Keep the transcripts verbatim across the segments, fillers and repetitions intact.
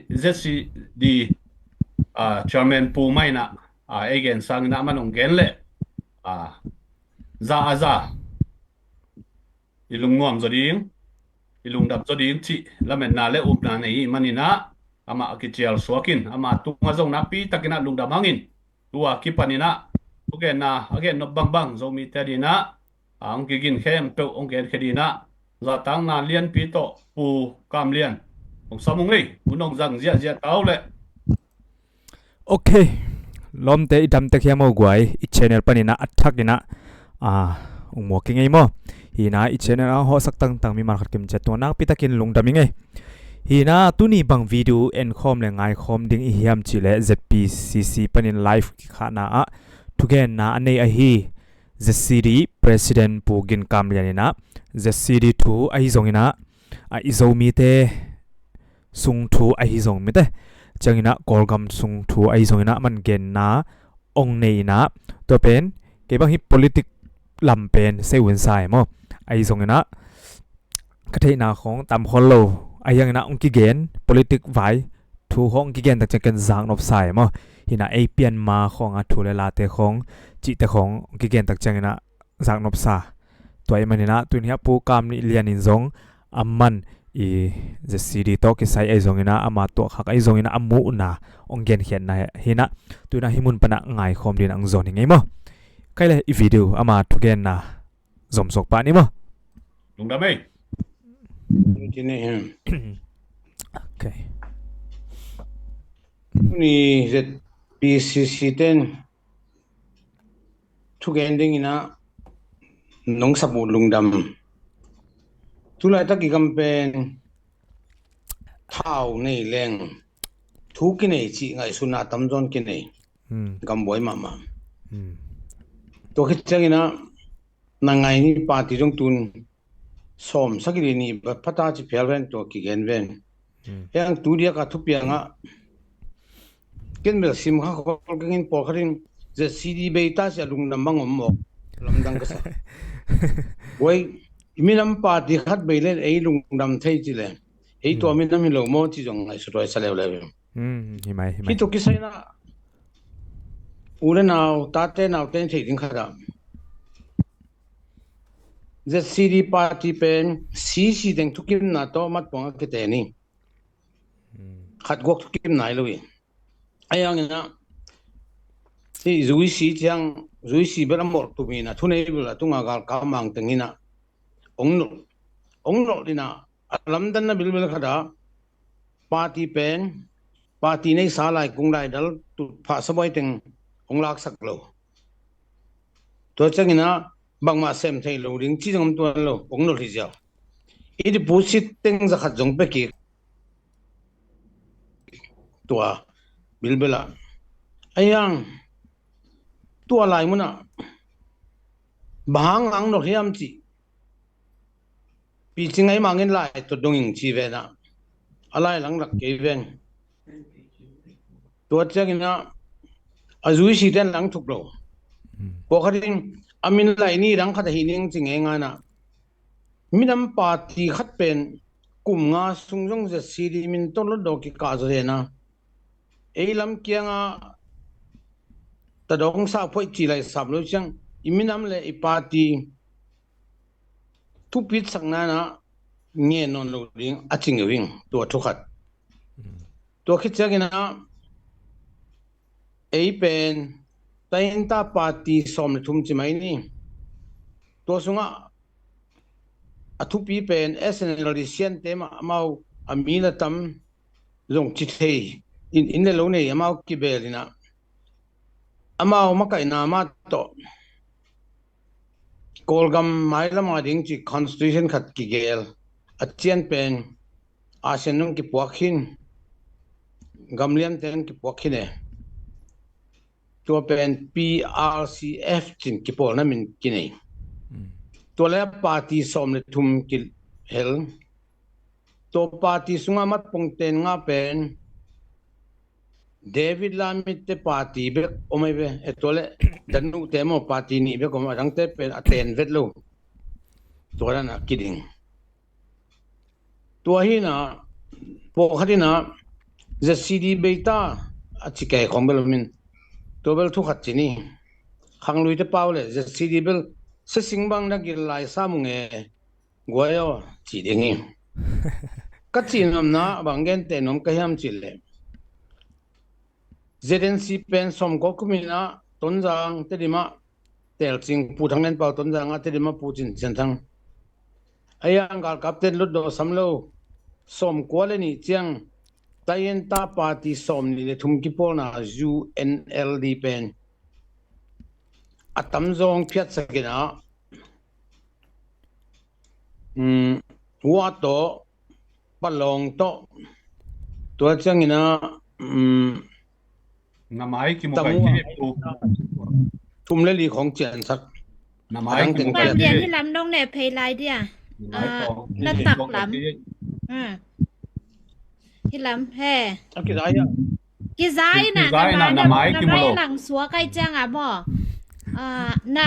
ZCD, ah, chairman pu mah in ah, ah, ei gen sangin ah aman hong gen leh, ah, za a za i lungnuam zaw ding, i lungdam zaw ding cih lametna le upna nei i hih manin ah, amah a kicial suak in, ama tungah zong nakpi takin ah lungdam hang in, tua kipanin ah thugenna a gen nop bangbang Zomite adingin ah, a hong kigin khempeuh hong genkhia dingin ah, zahtakna lianpi tawh Pu Kam Lian hong sam ung ei, hun hong zang ziahziah ta uh leh. Ok. Lawmte, i dam tek hiam, o guai, i channel panin ah a thakin ah, ah, hong muak ing ei maw. Hi in ah i channel ah hawhsak tangtang mimal khat kim ciat tungah nakpi takin lungdam ing ei. Hi in ah tuni bang video enkhawm le ngaikhawm ding i hiam cih leh, ZPCC panin live kikhahna ah thugenna a nei ahi ZCD President Pu Gin Kam Lian in ah, ZCD thu ahi zongin ah, a, i Zomite sung thu ahi zong, mite ciangin ah Kawlgam sung thu ahi zongin ah aman genna hong nei in ah, tua pen kei bang hih politic lam pen sei un sa e maw. Ahi zongin ah ka theihna khawng tam khol lo, ahi hangin ah hong kigen, politic vai thu khawng hong kigen tak ciang ken zaknop sa e maw. Hi in ah ei pian ma khawng a thu le late khawng, cihte khawng hong kigen tak ciangin ah zaknop sa. Tua ahih manin ah tuni-in ah Pu Kam Lian in zong aman i ZCD tawh kisai ahi zongin ah, ama tuahkhak ahi zongin ah, a muhna hong genkhiatna hi in ah, tu-in ah hih mun pan ah ngaikhawm dingin ah hong zawn hi ing ei maw. Kei le i video ama thugenna zomsuak pah ni maw. Lungdam ei. Tuni hi. Ok. Tuni ZPCC ten thugen dingin ah nong sap uh lungdam. Tulaitak i gam pen thau nei leng thu kinei cih ngaihsutna tamzaw in kinei. Hmm. Gam buai mahmah. Hmm. Tua khit ciangin ah na ngai ni, party zong tun sawm sagih le nih bang pha ta ci phial ven, tua kigen ven. Hmm. Hih hang tu diak a thupiang ah ken bel sim kha khol keng in, pawlkhat in ZCD bei ta ci a lungdam bang om mawk, lamdang ka sa. Buai, i minam party khat bei le ei lungdam thei ci le, ei tua minam hi lo maw ci zong ngaihsut huai sa leuleu. Hmm, hi mai, hi mai. Hih tawh kisai in ah u le nau, tate naute in theih ding khat ah, ZCD party pen CC teng thukimna tawh matpuang a kiten hi. Hmm. Khat guak thukim nai lo hi. Ahi hangin ah hih ZUIC ciang, ZUIC bel a mawlh tum hi in ah, thunei bel a tunga galkap mang teng hi in ah, hong nolh, hong nolh in ah, a lamdanna bilbel khat ah party pen, party neihsa laikung laidal tutphah sabuai teng hong laksak lo. Tua ciangin ah bangmah sem thei lo ding ci zong om tuan lo, hong nolh hi ziau. I deposit teng za khat zong pia kik. Tua bilbel ah. Ahi hang tua lai mun ah bang hang hong nolh hiam cih picing ahi mangin lai tawh dong ing ci ven ah, a lai lang lak kei ven. Tua ciangin ah a ZUIC ten lang thuk lo. Hmm. Pawlkhat in a min lai ni dang khat ahi ning ci ngeingai in ah, minam party khat pen kum nga sung zong ZCD min tawh lotdaw kikah zaw hi in ah, ei lam kiangah tadawng sahphoih ci lai sap lo ciang, i minam le i party thupitsakna in ah ngen nawn lo ding a ci ngeu ing, tua thu khat. Hmm. Tua khit ciangin ah ei pen tainta party sawm le thum ci mai ni. Tua sungah a thupi pen SNLD siante mah, amau a mi la tam zong ci thei in, inn le lo nei amau kibel in ah, amau makaihna mah tawh Kawlgam mailam a ding ci constitution khat kigel. A cian pen ASEAN zong kipuak khin, gamliamte zong kipuak khin e. Tua pen PRCF ci-in kipawlna min kinei. Hmm. Tua le a party sawm le thum kihel. Tua party sungah matpong ten nga pen David Lamit te party bek om ahi ve. E, tua le Danu te maw, party nih bek om, a dangte pen a ten vet lo. Tua dan a kiding. Tua hi in ah, pawlkhat in ah Z C D bei ta a ci kei khawng bel om in, tua bel thu khat ci ni. Khangluite pau le Z C D bel, sesing bang na gil lai sa mu nge, guai aw, ci ding hi. Ka cih nopna bang gente nuam ka hiam cih leh, Z N C pen sawmkua kum in ah Tonzang, Tedim ah telcing, Pu Thang Lian Pau Tonzang ah, Tedim ah Pu Cin Sian Thang. A hiang galkapten lutdawh sam lo, sawmkua le nih ciang Tayinta Party sawmnih le thum kipawlna U N L D pen a tamzaw hong phiatsak in ah, um, Hua tawh, Palawng tawh, tua ciangin ah, um, Na mai kimu tam kai uh, ki thum. Thum le li khawng ciansak. Na mai kimu kai ki. Hih lam dong ne phei lai dia. Na mai, ah, khawng na tak lam. Hmm. Hih lam he. A kizai a. Kizai na, kizai na, na mai, na mai kimu lo. Lang suak ai ciang a maw. Ah, na,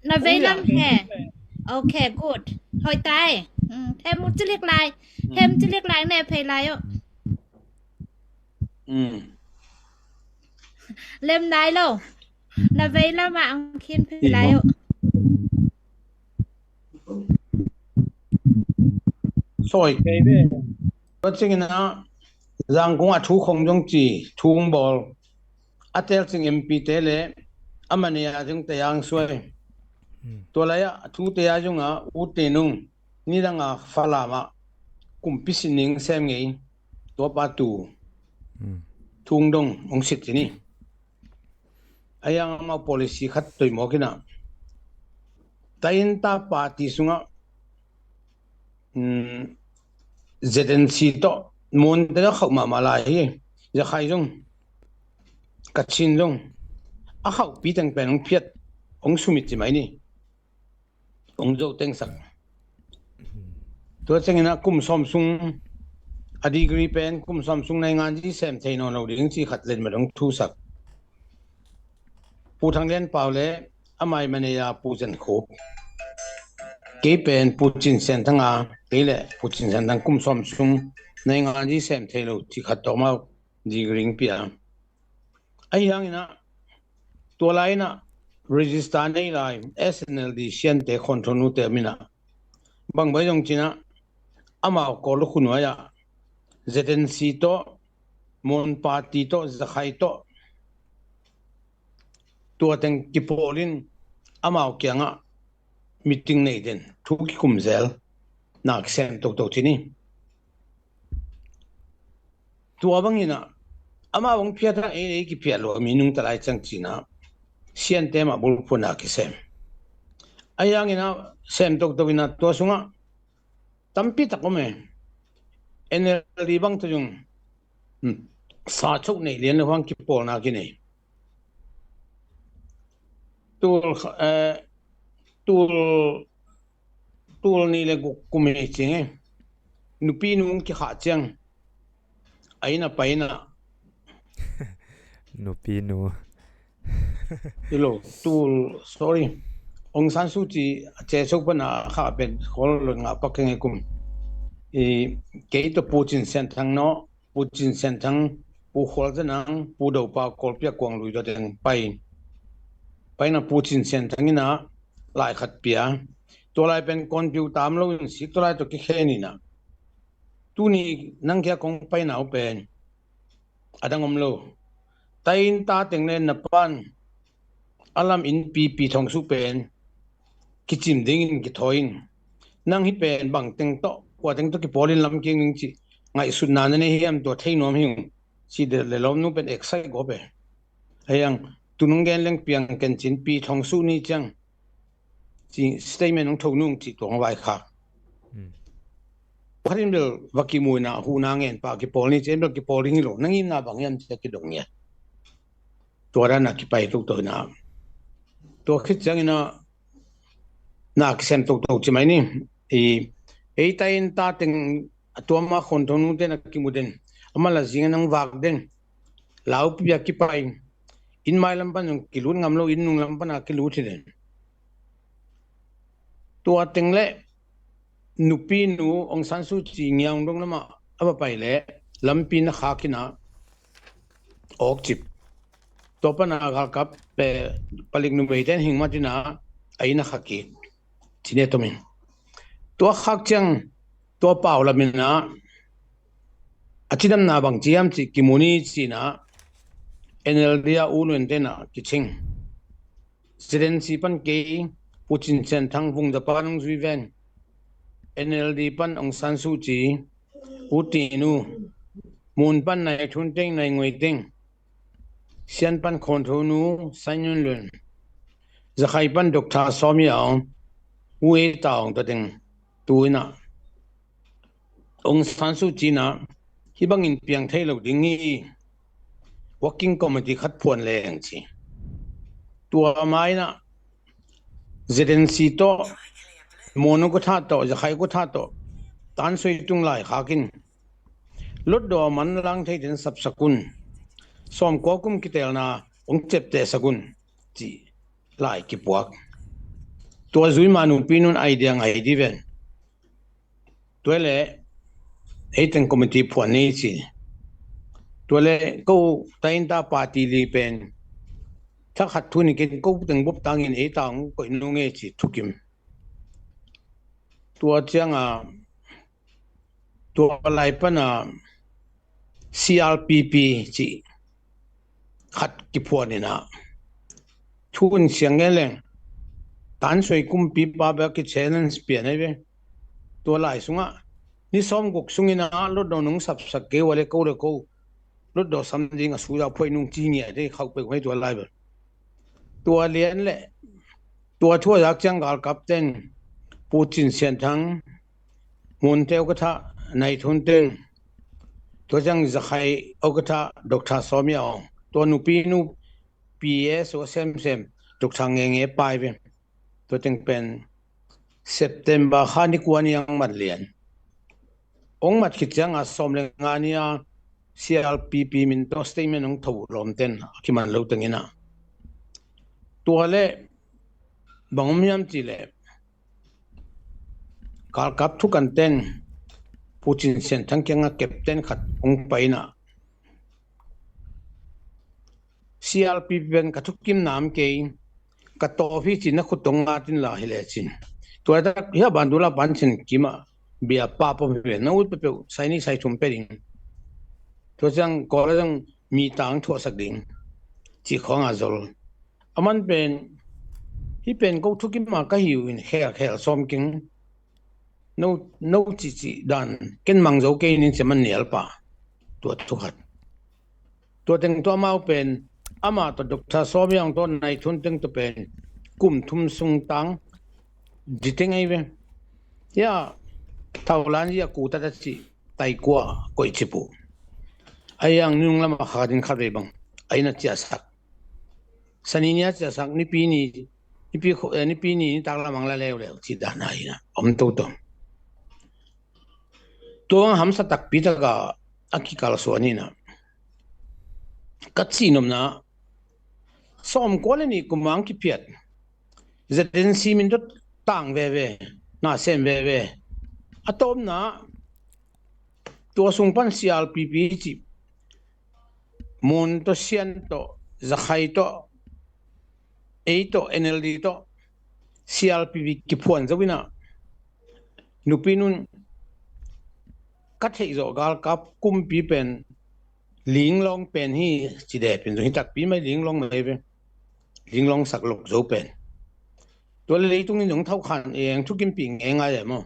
na vei lam he. Okay, good. Hoih tai. Hmm, them cilik lai. Them cilik lai ne phei lai uh. Mm. Lem nai lo. Na vei lamah ang khin phei lai uh. Sawi kei ve. Tua ciangin ah Zangkong ah thu khong zong ci, thu hong bawl. A telcing M P te le a manei a zong te ang suai. Mm. Tua lai ah a thu te a zong ah ut te nung. Nidang a Falam ah kumpi sin ning sem ngei, tua pa tu, hmm, thung dong hong sit ci ni. A hiang amau policy khat tawh i mawk in ah, Tayinta Party sungah, hmm, Z N C tawh, Mon te tawh khauh mahmah lai hi. Zakhai zong, Kachin zong, a khauhpi teng pen hong phiat, hong sumit ci mai ni. Hong zo tengsak. Tua ciangin ah kum sawm sung, a degree pen kum sawm sung nainganzi sem thei nawn lo ding ci khat letmat hong thusak. Pu Thang Lian Pau le a mai manei a Pu Zen Khup. Kei pen Pu Cin Sian Thang a, kei le Pu Cin Sian Thang kum sawm sung nainganzi sem thei lo ci khat tawh amau degree hong pia. Ahi hangin ah, tua lai in ah register nei lai, S N L D Siante Khawnthonute min ah, bang bai zong ci in ah, amau Kawl lukhu nuai ah Z N C tawh, Mon Party tawh, Zakhai tawh, tua teng kipawl in amau kiangah meeting nei den, thu kikum zel, na kisem toto ci ni. Tua bangin ah, amau hong phiat a, ei, ei kiphiat lo, mi nungta lai ciang ci in ah, Siante mah bulphuh na kisem. Ahi hangin ah, sem toto in ah, tua sungah tampi tak om e. N L D bang tawh zong, hmm, sa chok nei lian lo hang kipawlna kinei. Tul, eh, tul, tul nih le guk kum hi cing e. Nupi nu hong kikhah ciang, a inn a pai in ah. Nupi nu. Ilo, tul, sorry. Aung San Suu Kyi a ceh so pan a khah pen, kol lot ngah pak keng e kum. I, kei tawh Pu Cin Sian Thang no, Pu Cin Sian Thang, Pu Khual Za Nang, Pu Do Pa, Kawlpi a Kuang Lui tawh teng pai. Pai in ah Pu Cin Sian Thang in ah lai khat pia. Tua lai pen computer om lo in sik, tua lai tawh kikhen in ah. Tuni nang kia kong paina uh pen a dang om lo. Tayinta teng le na pan a lam in pipi thong su pen kicim dingin kithawi in. Nang hih pen bang teng tawh, kua teng tawh kipawl in lam kiang ding cih ngaihsutna na nei hiam, tua thei nuam hi ung. Cih deuh le lawmnu pen excite gawp e. Ahi hang, tu nung gen leng piang ken cin pi thong su ni ciang. Ci statement hong tho nung cih tua hong vaikhak. Hmm. Khat in bel va kimu in ah huhna ngen pah kipawl ni ci, en bel kipawl ding hi lo. Na ngimna bang hiam ci a kidong ngiat. Tua dan a kipai toto in ah. Tua khit ciangin ah na kisem toto ci mai ni. I, ei Tayinta teng a tua ma Khawnthonute na kimu den. Amah la zing a nang vak den. Laupi a kipai. Inn mai lam pan zong kilut ngam lo, inn nung lam pan a kilut hi den. Tua teng le nupi nu Aung San Suu Kyi ngiang dong lamah a va pai le lampi na khak in ah awkcip. Tua pana galkap palik numeite in hing matin a inn ah khak hi. Cine tomin tua khak ciang tua pau lamin ah a cidamna bang ci hiam cih kimu ni ci-in ah N L D a U Lun te in ah kicing. Zelensi pan kei, Putin Sian Thang Vung Japan hong zui ven. N L D pan Aung San Suu Kyi, U Tin U, Mun pan Nai Thun Teng, Nai Ngoi Teng, Sian pan Khawn Tho Nu, San Yun Lun, Zakhai pan Doctor Sawm Yaw, U E Taung ta teng tu in ah Aung San Suu Kyi in ah hih bangin piang thei lo ding hi, working committee khat phuan leng ci. Tua ma in ah Zelensi tawh, Mun ukatha tawh, Zakhai ukatha tawh tansoi tung lai khakin lotdaw man lang thei den sapsak un, sawmkua kum kitelna hong ciaptehsak un ci lai kipuak. Tua zui ma nupi nun idea ngai di ven. Tua le ei teng committee phuan ni ci. Tua le ko ta inn ta party li pen thakhat thu ni ken ko teng bop tangin ei ta hong koih nung e ci thukim. Tua ciang a tua lai pan a C R P P ci khat kiphuan in ah thu in siang ngen leng tansoi kumpipa bek ki challenge pian ahi ve. Tua lai sungah ni sawmguk sungin ah lotdaw nong sapsak kei ua le ko le ko lotdaw sam ding a suya phuai nung ci ngiat ei khauh peuh mai tua lai bel. Tua lian le tua thu a zak ciang galkap ten Putin Sian Thang, Mun te ukatha Nai Thun Teng, tua ciang Zakhai ukatha Doctor Sawm Yaw, tua nupi nu P S a semsem Doctor Nge Nge pai ve. Tua teng pen September kha ni kua ni ang mat lian. Ong mat khit ciang a sawm le nga ni a C R P P min tawh statement ong tho lawm ten a kiman lo teng in ah tua le bang om hiam ci le galkap thukan ten Putin Sian Thang kiang a captain khat ong pai in ah C R P P pen ka thukim nam kei, ka tawp hi cin na khut tong ngatin la hi le cin. Tua tak hi a ban dula pan cin kim a bia pa pom hi ve na ut pepeu sai ni sai thum pe ding. Tua ciang kawl a ciang mi tang thuahsak ding ci khawng a zol. A man pen hih pen ko thukim a ka hi uh in khel khel sawm king. No, no cici dan ken mang zo kei ning ci man nial pa. Tua thukhat. Tua teng tua mau pen ama tawh Doctor Sawm Yaw tawh Nai Thun Teng tawh pen kum thum sung tang di teng ahi ve. Ya thaulan ya ku tata ci tai kua koih ci pu. Ai ang nung lama kha ding khat vei bang ai na ciasak. Sani nia ciasak nipi ni nipi kho eh, nipi ni nitak lamang la leuleu ci dan a hi na om toto. Tua hamsa takpi taka a kikalsuan hi na ka cinomna sawmkua le nih kumang kiphiat Z N C min dot tang veve na sem veve a tawpna tua sung pan C R P P ci Mun tawh Sian tawh Zakhai tawh ei tawh N L D tawh C R P P kiphuan zo in ah nupi nun ka theih zawh galkap kumpi pen linglawng pen hi ci dep in zong hi takpi mai linglawng mai ve. Linglawng sak lok zo pen tua le leitung in zong thau khan eng thukim pi ngai ngai e maw?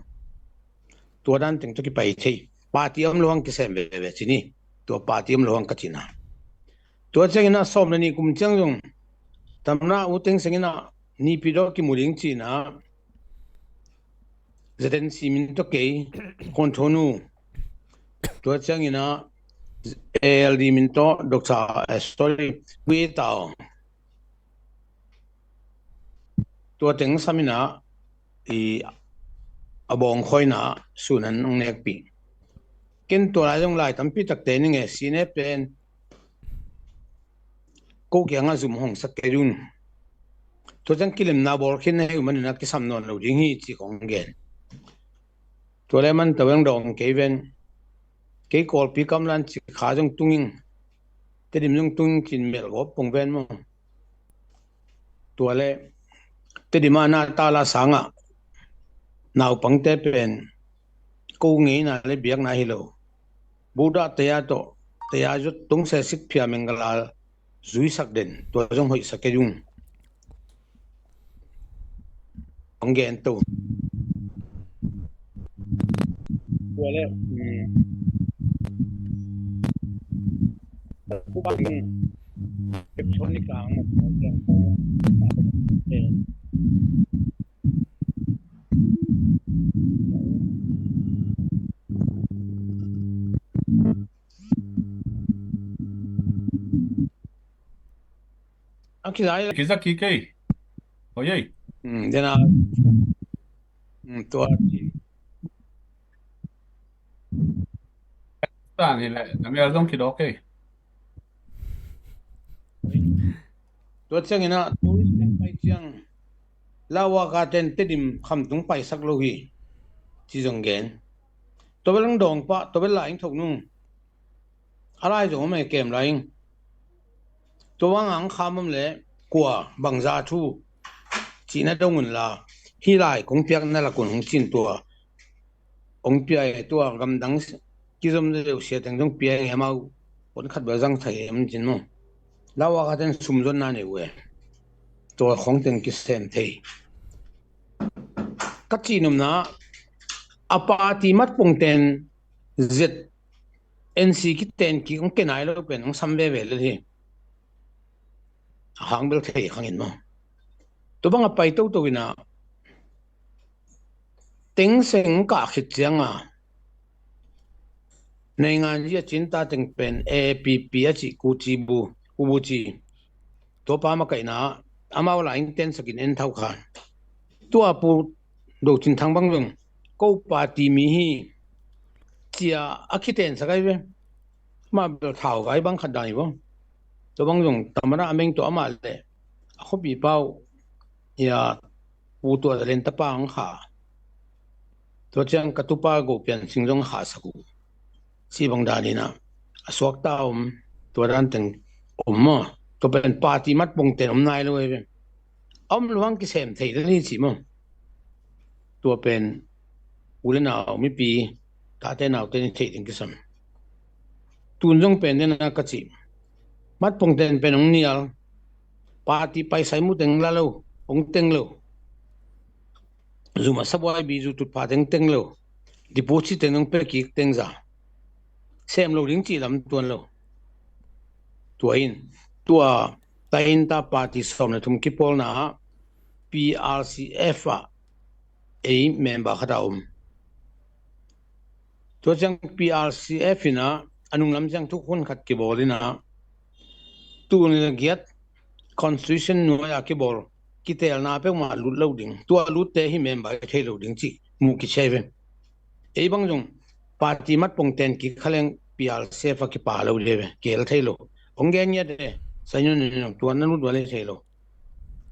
Tua dan teng tawh kipai thei. Party om lo hang kisem veve ci ni. Tua party om lo hang ka cina. Tua ciangin ah sawm le nih kum ciang zong tamna u teng sengin ah nipi dawh kimu ding cina Z N C min tawh kei Khawn Tho Nu. Tua ciangin ah A L D min tawh Doctor eh, sorry, Pu E Tau. Tua teng samin ah i a bawng khawina sunan ang nekpi. Ken tua lai zong lai tampi takte ning e sine pen ko kiangah zum hong sak kei un. Tua ciang kilemna bawl khin hei uh manin a kisam nawn lo ding hi ci kong gen. Tua le man taweng dawng kei ven kei kawlpi kamlan ci kha zong tunging Tedim zong tung kin melh gawp pong ven maw? Tua le Tedim a na tala sangah naupangte pen ko ngeina le biakna hi lo. Buddha teya tawh teya zot tungse sik phia menggalal zuisak den, tua zong hoihsak kei ung. Hong gen to. Tua le, um, electronic ang a kizai. Kizak kik ei. Hoi ei. Hmm, dena. Hmm, tua. Tan hi le, na mial zong kidawk ei. Tua ciangin ah, tourist ten pai ciang, Lawaka ten Tedim khamtung paisak lo hi, ci zong gen. Tua bel ang dawng pah, tua bel lai ing thok nung. A lai zong om e kem lai ing. Tua bang ang kham om le kua bangza thu cihna dong un la, hi lai kong piakna lakun hong cin tua. Hong pia e tua gamdang kizom deuh sia teng zong pia e amau. Pon khat bel zang thai em cin maw? Lawaka ten sum zonna nei uh e. Tua khong teng kisem thei. Ka cihnopna a party mat pongten Z N C kiten kik hong kenai lo pen hong sam veve lel hi. A hang bel thei khangin maw? Tua bang a pai toto ina teng seng kah khit cianga naingan zi a cinta teng pen A P P a cih kuci bu, kubuci. Tua pa makaihna amau la in ten sakin en thau khan. Tua pu do cin thang bang zong ko party mi hi cia a khiten sakai ve. Ma bel thau vai bang khat dan hi bo. Tua bang zong tamana a meng tua amah le a khuapi pau ia pu tua len tapa ang kha. Tua ciang ka tupa go pian sing zong kha sak uh. Si bang dan ina a suakta om tua dan teng om maw? Tua pen party mat pongten om nai lo ei ve. A om luang kisem thei le ni ci maw? Tua pen u le nau mipi tate naute ni thei ding kisam. Tun zong pen dena ka ci mat pongten pen hong nial. Party paisai mu teng la lo, hong teng lo. Zuma sabuai bi zu tutpha teng teng lo. Dipuchi teng hong pekik teng za sem lo ding ci lam tuan lo. Tua in tua tainta party sawm le thum kipawlna ah P R C F ah ei member khat a om. Tua ciang P R C F ina a nunglam ciang thukhun khat kibawl ina tuni le giat constitution nuai a kibawl kitelna peuhmah lut lo ding, tua lutte hi member thei lo ding cih mu kichei ve. Ei bang zong party mat pongten kikhaleng P R C F a kipa lo de ve, kel thei lo. Hong gen ngiat de, sainun in tuan na lut vale thei lo.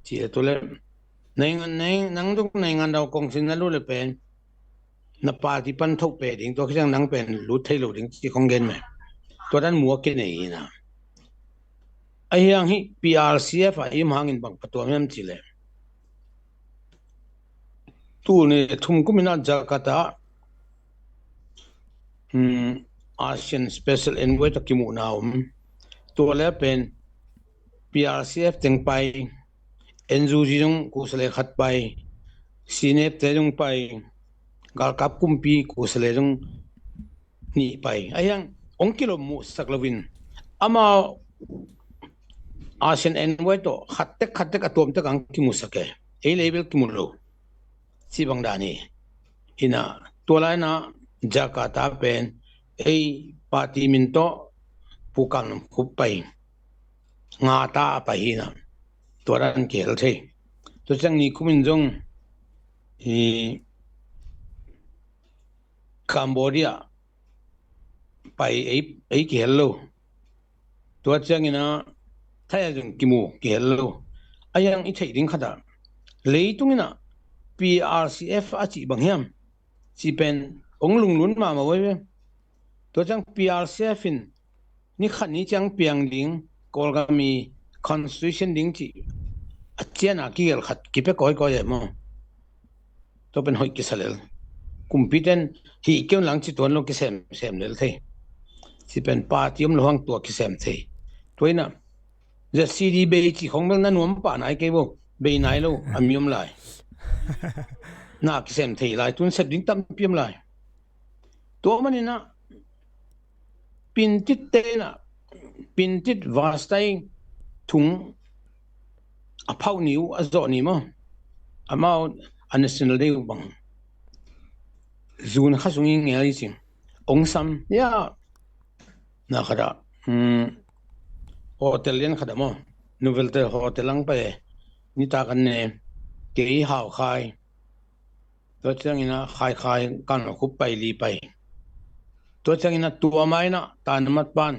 Ci e tu le naingan, naing, nang zong naingan dau kongsin na lut le pen na party pan tho pe ding, tua khisiang nang pen lut thei lo ding ci kong gen me. Tua dan mua kinei ina. A hiang hi P R C F a im hangin bang patuam hiam ci le. Tuni thum kum ina Jakarta, hmm, ASEAN Special Envoy ta kimuhna om. Tua le pen P R C F teng pai, N U G zong kusale khat pai, C N F te zong pai, galkap kumpi kusale zong nih pai. A hiang hong kilom muhsak lovin ama ASEAN Envoy tawh khattek khattek a tuamtek ang kimuhsak e. Ei label kimu lo. Si bang dan hi. Ina tua lai na Jakarta pen ei party min tawh Pu Kam Lam Khup pai. Nga ta a pai hi na. Tua dan kihel thei. Tua ciang ni kumin zong i Cambodia pai ei, ei kihel lo. Tua ciangina thai a zong kimu kihel lo. A hiang i theih ding khat a leitungina P R C F a cih bang hiam? Cih pen hong lunglun mahmah uh ei ve. Tua ciang P R C F in ni khat ni ciang piang ding, Kawlgam i constitution ding cih a cian a kigel khat kipia kawikawi e maw. Tua pen hoih kisa lel. Kumpite'n hih kei un lang ci tuan lo kisemsem lel thei. Ci pen party om lo hang tua kisem thei. Tua inah Z C D bei ci khong bel na nuam pah nai kei bo, bei nai lo a mi om lai. Na kisem thei lai, tun sep ding tampi om lai. Tua maninah Pintit tenah, Pintit vastai thung a phauh ni uh a zawh ni maw. Amau a National Day uh bang June kha sung i ngel i cing. Ong sam ya na khatah, um, hotel lian khatah maw. Novotel hotel ang pai e. Nitak an ne, kei Hau Khai, tua cianginah Khai Khai, Kan Lo Khup pai li pai. Tua cianginah tua mainah Tan Amat pan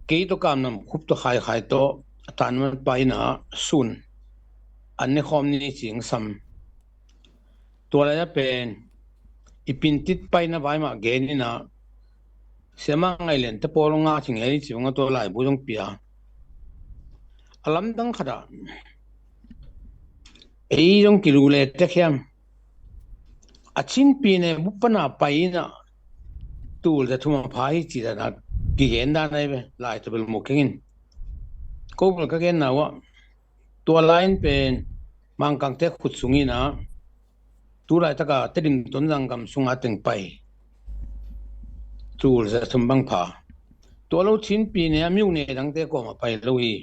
kei tawh Kan Lo Khup tawh Khai Khai tawh Tan Amat pa inah sun an ne khawm ni cing sam. Tua lai-ah pen i Pintit paina vai mah gen inah Siama Ngaih Lian te pawl nga cing ei ci bang a tua laibu zong pia. A lamdang khatah ei zong kilu le tek hiam? A Chin pi ne bu pana pai inah tul za thum a pha hi ci dan a kigen dan ai ve, lai tua bel mu kengin. Ko bel ka gen na uh ah tua lai-in pen Mangkangte khut sung inah tu laitaka Tedim Tonzang gam sunga teng pai tul za thum bang pha. Tua lo Chin pi ne a miu ne dangte kawm a pai lo hi.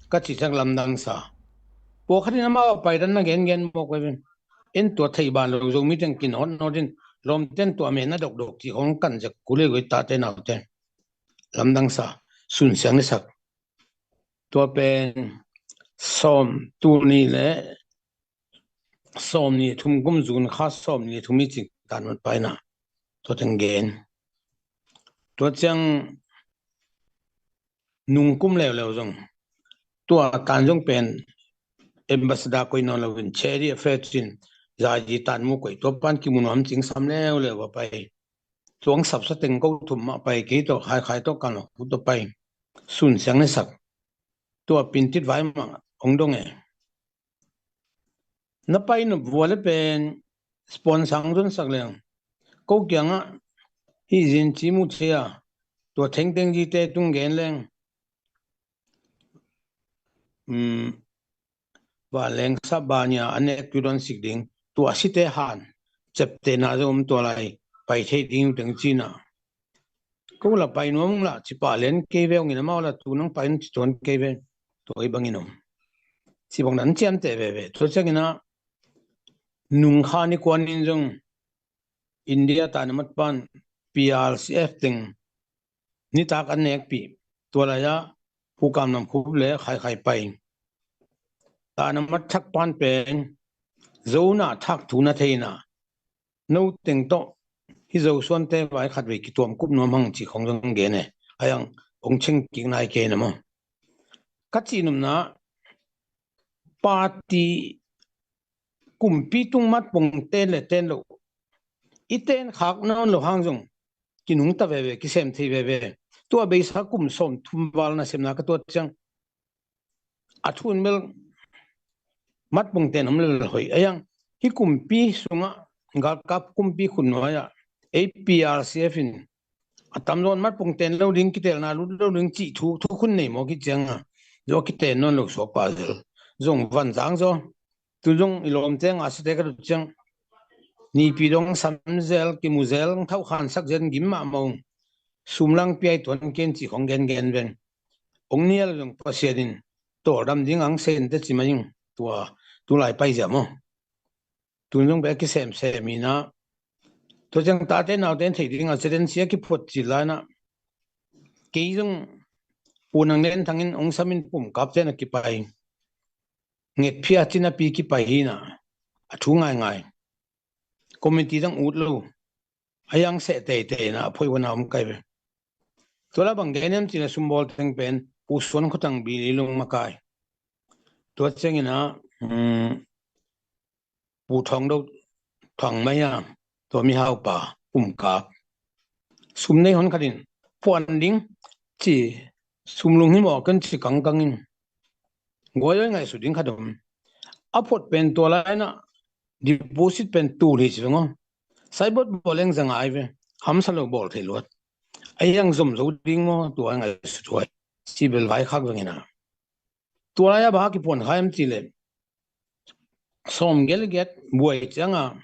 Ka cih ciang lamdang sa. Pawlkhat in amau a pai dan na gengen mawk ve. En tua thei ban lo Zomi teng kinawtnawt in lawmten tua mehna dokdok cih khong kan zek kul hi goi tate naute. Lamdang sa, sunsiang ni sak. Tua pen sawm tul ni le sawm ni thum kum June kha sawm ni thum i cik Tan Amat paina. Tua teng gen. Tua ciang nung kum leuleu zong tua tan zong pen ambassador koih nawn lo in chedi a fe cin zaji tan mu koih tua pan kimu nuam cing sam leuleu va pai. Tuang sapsa teng ko thum mah pai, kei tawh Khai Khai tawh Kan Lo Khup tawh pai. Sunsiang ni sak. Tua Pintit vai mah ong dong e. Na pai nop vua le pen sponsor ang zon sak leng. Ko kiangah hih zin ci mu thei a, tua thengteng zite tung gen leng. Um, vanleng sap bania a nek tu don sik ding, tua site han ceptena zo om tua lai pai thei ding uh teng cina. Ko la pai nuam ung la, ci pah len kei ve ung in amau la tu nang pai un ci tuan kei ve, tua i bangin om. Ci bang dan ciamteh veve. Tua ciangin ah nung kha ni kuan in zong India tan a mat pan P R C F teng nitak an nekpih. Tua lai-ah Pu Kam Lam Khup le Khai Khai pai. Tan a mat thak pan pen Zo na thak thu na theina. No teng tawh hih Zo suante vai khat vei kituam kup nuam hang ci khong zong gen e. Ai ang ong cheng kik nai kei na maw. Ka cih nopna party kumpi tung mat pong ten le ten lo. I ten khak nawn lo hang zong kinungta veve, kisem thei veve. Tua beisa kum sawm thum val na semna ka tuat ciang a thun bel mat pong ten om lel hoih. Ai ang hih kumpi sungah galkap kumpi khut nuai-ah ei P R C F in a tamzaw in mat pong ten lo ding, kitelna lut lo ding cih thu, thukhun nei maw kicianga. Zaw kiten nawn lo suak pah zel. Zong van zang zaw. Tu zong i lawmte ngah site ka dut ciang nipi dong sam zel, kimu zel, thauh khansak zel gim mahmah ung. Sum lang piai tuan ken cih khong gengen ven. Ong nial zong Pasian in tawldam ding ang sen te ci mai ing. Tua tu lai pai zia maw. Tun zong bek kisemsem hi na. Tua ciang tate naute in theih ding a seten sia kiphuat cil lai na. Kei zong Pu Nang Len Thang in ong sam in pumkap ten a kipai. Ngetphia cinapi kipai hi na. A thu ngaingai. Committee zong ut lo. A yang seh teitei na a phoi wana om kai ve. Tua la bang gen em cina sumbawl teng pen Pu Suan Khutang Bili Lung Makai. Tua ciangin ah, um, Pu Thawng Do Thang Maya, tua mihaupa pumkap. sum nei hon khat in phuan ding ci, sum lung hi maw kan ci kangkang in guai oi ngaihsut ding khat om. A phuat pen tua lai-in ah deposit pen tul hi ci veng aw. Saibot bawl leng za ngai ve, hamsa lo bawl thei luat. A hiang zom zo ding maw tua ngaihsut huai ci bel vai khak veng in ah. Tua lai-a bang a kiphuan kha hiam cih leh sawm gel giat buai ciangin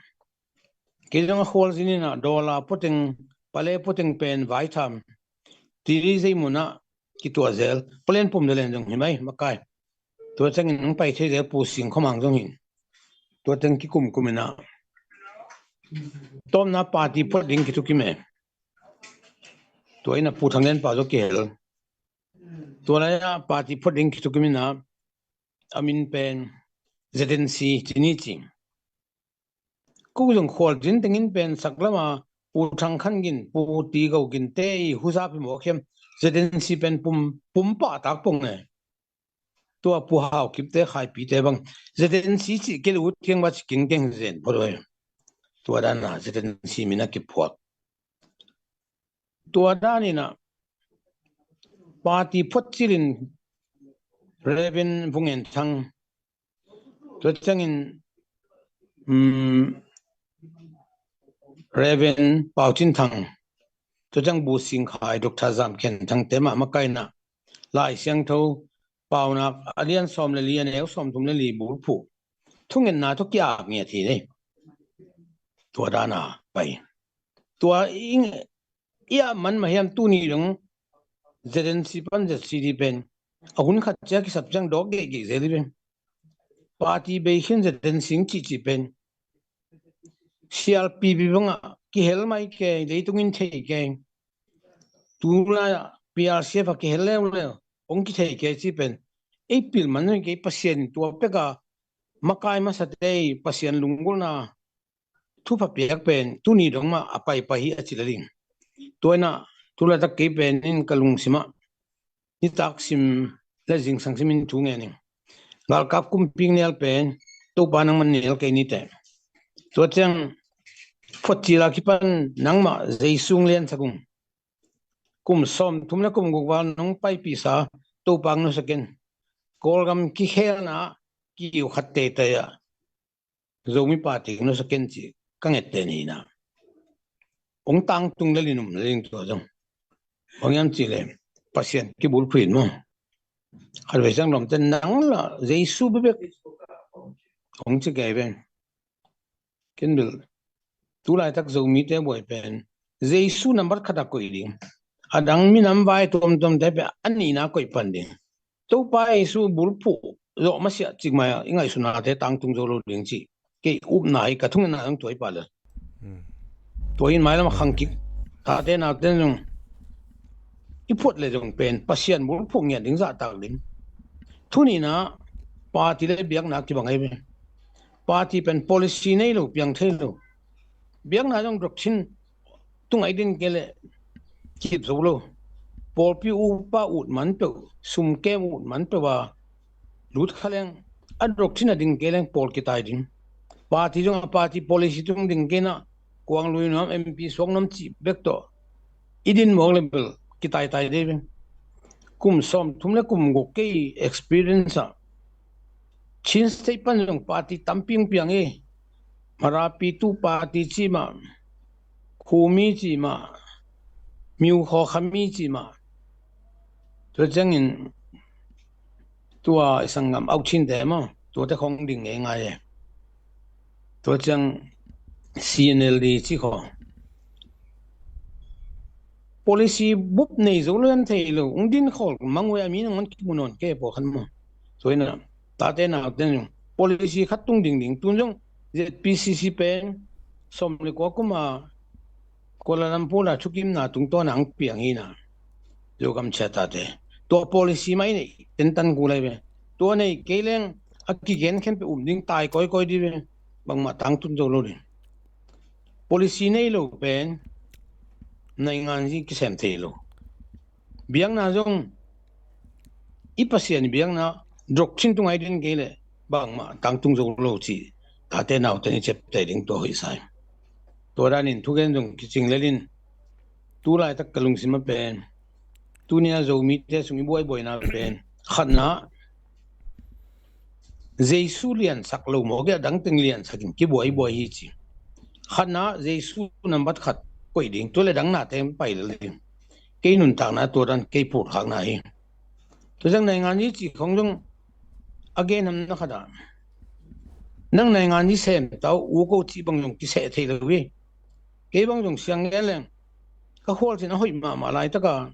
kei zong a khualzin in ah dollar puateng, pale puateng pen vai tham tiri zei mun ah kituah zel, palen pum zalen zong hi mai makai. Tua ciangin hong pai thei zel Pu Sing Khua Mang zong hi in. Tua teng kikumkum in ah tawpna party phuat ding kithukim e. Tua in ah Pu Thang Lian Pau zong kihel. Tua lai-a party phuat ding kithukim in ah a min pen Z N C ci ni ci. Ko zong khualzin teng in pen sak lam a Pu Thang Khan Gin, Pu Ti Go Gin te i huzap hi mawk hiam? Z N C pen pum, pum pah tak pong e. Tua Pu Hau Kip te, Khai Pi te bang Z N C cih kei leh ut keng va ci keng keng zen phot uh e. Tua dan a Z N C min a kiphuak. Tua dan in ah party phuat cil in Reverend Vung En Thang, tua ciangin, um, Reverend Pau Cin Thang, tua ciang Bu Sing Khai, Doctor Zam Khen Thang te mah makai in ah Lai Siangtho Paunak a lian sawm le li, a neu sawm thum le li bulphuh thungetna tawh ki-ap ngiat hi nei. Tua dan a pai. Tua i, i a man mah hiam tuni dong Z N C pan Z C D pen a hun khat ciang kisap ciang dawk geihgeih zel hi pen. Party bei khin Z N C cihcih pen sialpipi bangah kihel mai kei, leitung in thei kei. Tulai ah P R C F a kihel leuleu, hong kithei kei cih pen ei pil man hoi kei. Pasian in tua pek a makai masate i Pasian lunggulhna thupha piak pen tuni dong mah a paipai hi a ci le ding. Tua in ah tulaitak kei pen in ka lungsim ah nitak sim le zingsang sim in thu ngen ing. Galkap kumpi nel pen Topa nangman nel kei ni teh. Tua ciang phuat cil a kipan nangmah Jesu hong liansak ung. Kum sawm thum le kum guk val nong paipihsa Topa hong nusia ken. Kawlgam kikhelna ah kiu khat teitei ah Zomi party hong nusia ken cih ka nget teh ni in ah hong tangtung lel in um lel ing tua zong. Bang hiam cih leh Pasian kibulphuh in maw. Khatvei ciang lawmte nang lah Jesu bekbek hong ci kei pen. Ken bel tulaitak Zomite buai pen Jesu nambat khat a koih ding, a dang minam vai tuamtuamte pen a nihna koih pan ding. Topa Jesu bulphuh zawh masiah cikmai ah i ngaihsutnate tangtung zo lo ding cih kei upna hi. Ka thungetna zong tua hi pah lel. Tua hi in mailam a khangkik tate naute zong i phuat le zong pen Pasian bulphuh ngiat ding zahtak ding. Thu nihna party le biakna kibang ahi ve. Party pen policy nei lo, piang thei lo. Biakna zong doctrine tung ai din kei leh kip zo lo. Pawlpi upa ut man peuh, sumkem ut man peuh a lut kha leng a doctrine a ding kei leng pawl kitai ding. Party zong a party policy tung ding kei in ah kuang lui nuam, M P suak nuam cih bek tawh i din mawk le bel kitaitai dei ve. Kum sawm thum le kum guk kei experience ah Chin State pan zong party tampi hong piang hi. Marapi tu party cih mah, Khumi cih mah, Miu Khaw Khami cih mah. Tua ciangin tua i sanggam Au Chin te maw, tuate khong ding ngeingai e. Tua ciang C N L D cih khaw policy bup nei zo lo hiam thei lo, hong din khawl mang uh e, a mi nangawn kimu nawn kei pawlkhat maw. Tua in ah tate naute in policy khat tung dingding. Tun zong Z P C C pen sawm le kua kum a Kuala Lumpur a thukimna tungtawn a hong piang hi in ah, Zogam chia tate tua policy mah i neih tentan kul ahi ve. Tua nei kei leng a kigen khempeuh um ding, tai kawikawi ding ve. Bangmah tangtun zo lo ding. Policy nei lo pen naingan zing kisem thei lo. Biakna zong i Pasian biakna doctrine tung ai din kei leh bangmah tangtung zo lo cih tate naute in i ciapteh ding tua hoih sa hi. Tua danin thugen zong kicing lel in Tu laitak ka lungsim a pen, tuni a Zomite sung i buaibuaina pen, khatna, Jesu liansak lo mawk a, dangteng liansak in kibuaibuai hi ci. Khatna, Jesu nambat khat koih ding, tua le dang nate pai lel ding. Kei nuntakna tua dan, kei pulkhakna hi. Tua ciang naingan i cih khong zong a gen hamna khat ah, nang naingan i sem tau, u ko cih bang zong kiseh thei lo hi. Kei bang zong siang ngen leng, ka khualzin a hoih mahmah laitak a,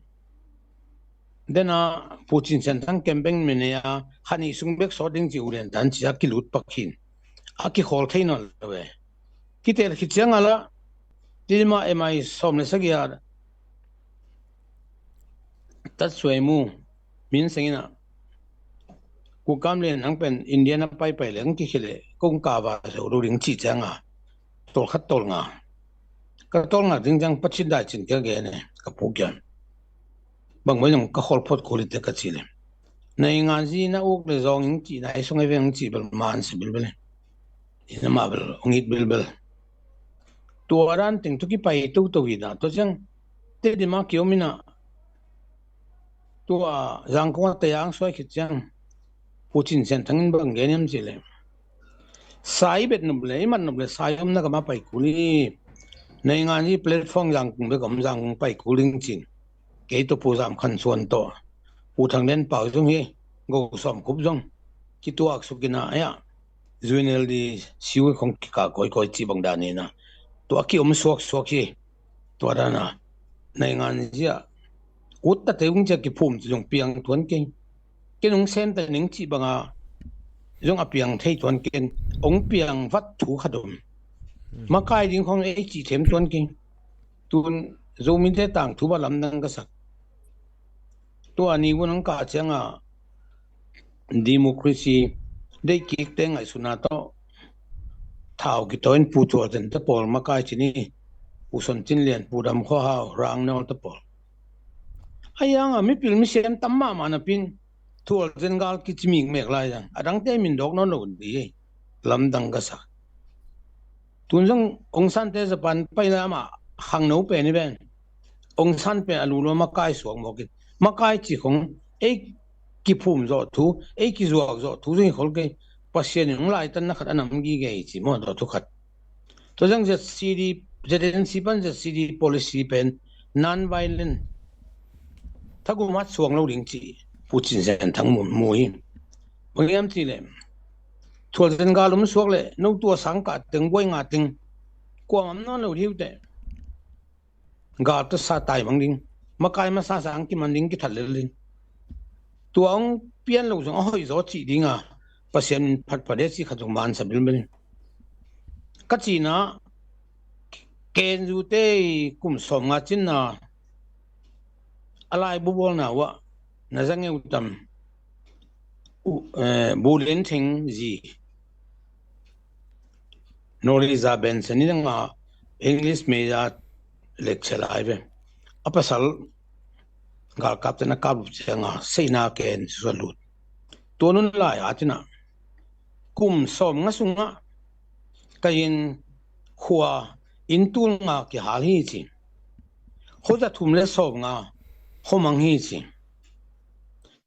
dena Pu Cin Sian Thang campaign mi nei a, kha nih sung bek sawt ding ci, u lian tan ci a kilut pak khin, a kikhawl thei nawn lo e. Kitel khit ciang a la, Tedim a M I sawm le sagih a Tat Suai Mu, Min Seng in a, Pu Kam Lian Thang pen India na paipai leng kikhia le, kong kava zo lo ding ci ciang a, tawlkhat tawlnga. Ka tawlnga ding ciang Pachin dai cin kia gen e, ka pu kian. Bang mai nong ka khawl phot kul i te ka ci le. Naingan zi na uk le zawng ing ci, na i sung e veng ci bel man sa bilbel e. I na ma bel, ong it bilbel. Tua dan teng tu kipai toto hi na, tua ciang Tedim a kiom in a, tua Zangkong a tayang suai khit ciang, Pu Cin Sian Thang in bang gen hiam ci le, sa i bet nop le, i mat nop le, sa i omna gam a pai kul hi. Naingan i platform Zangkong bek om, Zangkong pai kul ding cin. Kei tawh Pu Zam Khan Suan tawh, Pu Thang Den Pau zong hi, Go Sawm Khup zong kituak suk in a, ai a, U N L D siu khong kika kawikawi ci bang dan hi na. Tua kiom suaksuak hi. Tua dan a, naingan zia ut ta te ung cia kiphum ci zong piang tuan keng. Ken ung sem ta ning ci bang a zong a piang thei tuan ken. Ong piang vat thu khat om. Makai ding khong ei ci them tuan keng. Tun Zomite tangthu ba lamdang ka sak. Tua ni gun ang ka ciang a democracy deih kik te ngaihsutna tawh thau kitaw in Pu Thual Zen te pawl makai ci ni, Pu Son Cin Lian, Pu Dam Khua Hau, Rang Nawl te pawl. A yang a mipil misiam tam mahmah na pin Thual Zen gal kici mikmek lai zang. A dangte min dawk nawn lo di hi. Lamdang ka sak. Tun zong Aung San te Japan pai lam a khangno pen i ven. Aung San pen a lu lo makai suak mawk in. Makai ci khong ei kiphum zawh thu, ei kizuak zawh thu zong hi khol kei. Pasian in hong laitan na khat a nam gige hi ci maw, tua thu khat. Tua zang Z C D, Z N C pan Z C D policy pen non-violent, thagum hat suang lo ding ci Pu Cin Sian Thang mu, mu hi. Bang hiam ci le, Thual Zen gal um suak le, no tua sang ka teng, buai nga teng, kuamah om nawn lo diu te. Gal ta sa tai mang ding, makai masa sang kiman ding, kithat lel ding. Tua ong pian lo zong a hoih zaw cih ding a, Pasian in phatphat e cih khat zong mansa bilbel in. Ka cina, Ken Zu te kum sawm nga cinna, a lai bubawlna uah, na zang eu tam, u, eh, Bu Lian Theng zi, Noli Za Benson ni nga English major lecture lai ve. A pasal galkap te na kap lup ciang a seina ken susa lut. Tua nun lai a tina kum sawm nga sunga ka inn khua inn tul nga kihal hi ci. Khuza thum le sawm nga khomang hi ci.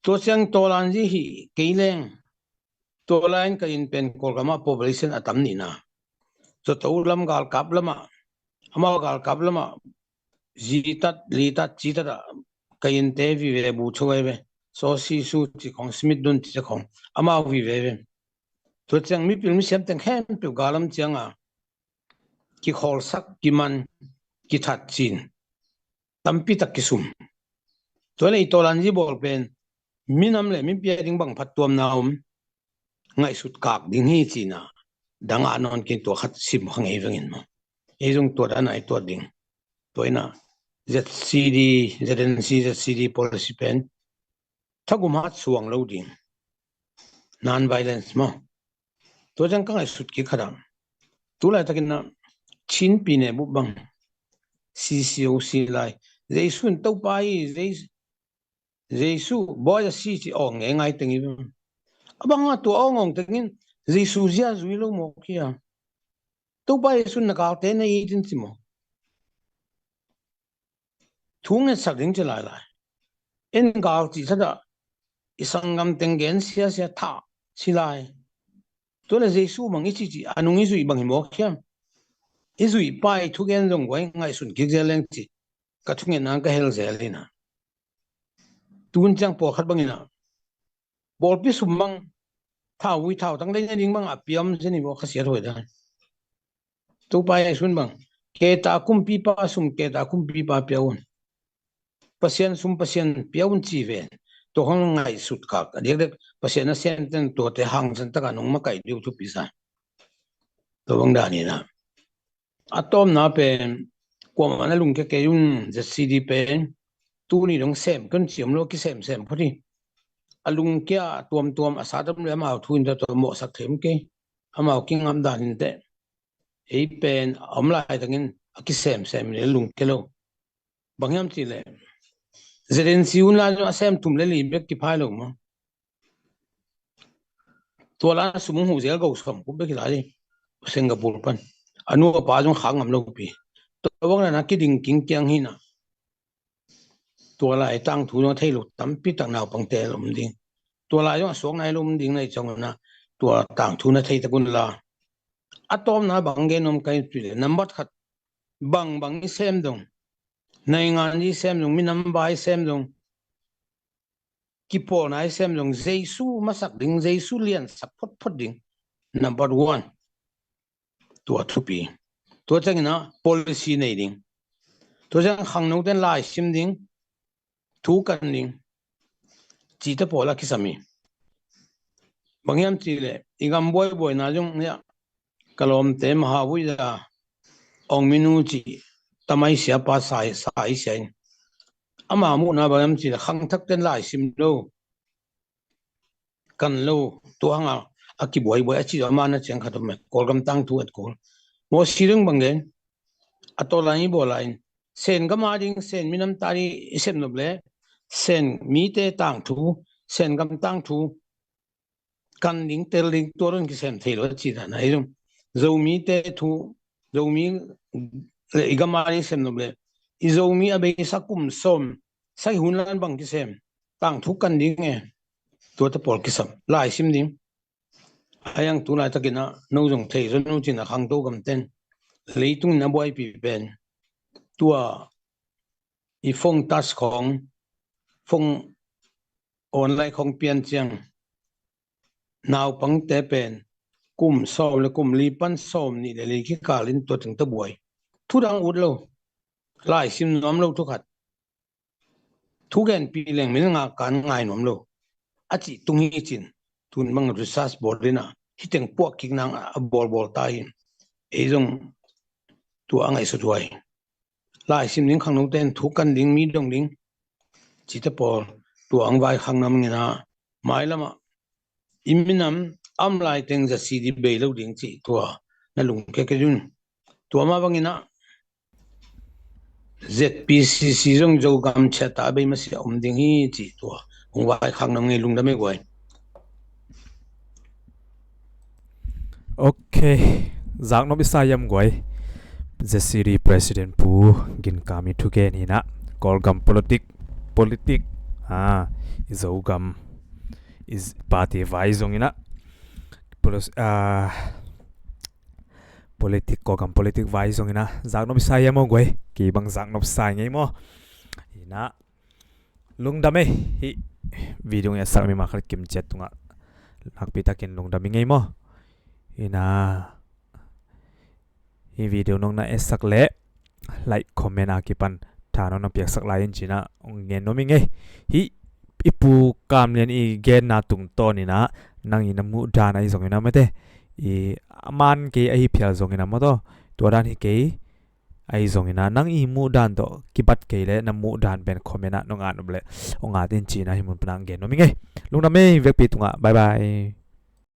Tua ciang tawlan zi hi kei leng. Tua lai in ka inn pen Kawlgam ah population a tam nihna. Zato lam galkap lamah, amau galkap lamah zitat, litat, citat ah ka innte vive bu chawai ve. Saw si su ci khong, Smith dun ci khong, amau vive ve. Tua ciang mipil misiam teng khempeuh galam cianga kikhawlsak, kiman, kithat cin tampi tak kisum. Tua le i tawlan zi bawl pen minam le min pia ding bang phattuamna om, ngaihsut kak ding hi cina, dang a nawn kin tua khat sim khang ei vengin maw. Ei zong tua dan a i tuat ding. Tua ina Z C D, Z N C, Z C D policy pen thagum hat suang lo ding. Non-violence maw. Tua ciang ka ngaihsut kik khat ah, tu laitakin a Chin pi ne bup bang C C O C lai, Jesu in Topa hi, Jesu, Jesu bawi a si ci awng ngei ngai teng hi bang. A bang a tua awng awng tengin Jesu zia zui lo mawk hi a. Topa Jesu in na galte na it in ci maw. Thu ngetsak ding ci lailai. En gal cih thadah i sanggam teng gen siasia thah ci lai. Tua le Jesu bang i cihcih a nung i zuih bang hi mawk hiam? I zuih pa i thugen zong guai ngaihsun kik zel leng ci ka thungetna ka hel zel hi na. Tun ciang pawlkhat bangin ah bawlpi sum bang thau vui thau tang lei na ding bang a piam zen hi mawk kha siat huai dan. Topa Jesu in bang keta kumpipa sum keta kumpipa pia un. Pasian sum Pasian pia un ci ven. Tua khong ngaihsut kak a diakdiak Pasian a sianten tuate hangsan taka nong makaih diu thupi sa. Tua bang dan hi na. A tawmna pen kuamah na lungkia kei un. Z C D pen tuni dong sem kon ciam lo kisemsem phot hi. A lungkia a tuamtuam a satam le amau thu in tua mawhsak thei om kei. Amau kingam dan in teh ei pen a om laitakin a kisemsem in lungkia lo. Bang hiam cih leh Z N C hun lai zong a sem thum le li bek kiphai lo maw? Tua lai sum hong huh zel go sawm kup bek hi lai hi. Singapore pan a nu a pa zong khak ngam lo pi. Tua bang lai na kiding kingkiang hi na. Tua lai tangthu zong a thei lo tampi tak naupangte om ding. Tua lai zong a suak nai lo om ding na i cong na tua tangthu na thei tak un la. A tawmna bang gen om kai pi le nambat khat bang bang i sem dong. Naingan i sem dong, minam ba i sem dong. Kipawlna i sem dong, Jesu masak ding, Jesu liansak photphot ding. Number one. Tua thupi. Tua ciangin ah policy nei ding. Tua ciang khangnoten lai sim ding. Thu kan ding. Cihte pawl a kisam hi. Bang hiam cih leh i gam buaibuaina zong nia ka lawmte maha vui za ong minu cih tamai siapa sai sai sia in. Ama muhna bang hiam cih leh khangthakten lai sim lo. Kan lo tua hanga a kibuaibuai a cih ama na ciang khat om e. Kawlgam tangthu et kawl. Mawsi ding bang gen a tawlai i bawlai in Sen gam a ding Sen minam ta ding i sem nop le Sen mite tangthu Sen gam tangthu kan ding tel ding tua dong kisem thei lo a cih dan a hi zong Zomite thu Zomi le i gam a ding sem nop le i Zomi a beisa kum sawm sai hun lan bang kisem tangthu kan ding e. Tuate pawl kisam lai sim ding. A yang tu laitakin ah no zong thei zon no cin a khangto gamten leitung in a buaipi pen tua i phone touch khong phone online khong pian ciang naupangte pen kum sawm le kum li pan sawm nih le li kikal in tua teng ta buai. Thudang ut lo. Lai sim nuam lo thukhat. Thugenpi leng mil nga kan ngai nuam lo. A cih tung hi cin tun bang research bawl dina hiteng puak kik nang a bawlbawl ta hi. Ei zong tua a ngaihsut huai. Lai sim ding khangnote in thu kan ding mi dong ding cite pawl tua ang vai khang nam ngina mailamah i minam am lai teng za si di bei lo ding cih tua na lungkia kei dun. Tua mah bangin ah Z P C C zong Zogam ciat a bei masiah om ding hi cih tua hong vaikhak nam ngei lungdam ei guai. Ok. Zaknop i sa hiam guai? Z C D President Pu Gin Kam i thugen hi nah. Kawlgam politik politik ah i Zogam i party vai zong hi nah. Politik Kawlgam politik vai zong hi nah. Zaknop i sa hiam aw guai? Kei bang zaknop sa ngei maw? Hi nah. Lungdam ei. Hih video i etsak mi mahkhat kim ciat tungah nakpi takin lungdam i ngei maw? Hi nah. Hih video nong na etsak leh like comment a kipan tha nong na piaksak lai in ci nah hong gen nuam i ngei. Hih i Pu Kam Lian i genna tungtawn hi nah nang i na muh dan ahi zong hi nah mate. I a man kei ahi phial zong hi nah maw taw. Tua dan hi kei ahi zong hi nah nang i muh dan tawh kibat kei leh na muh dan pen comment ah nong at nop leh hong at in ci nah hih mun pan ah hong gen nuam i ngei. Lungdam ei, vekpi tungah bye bye.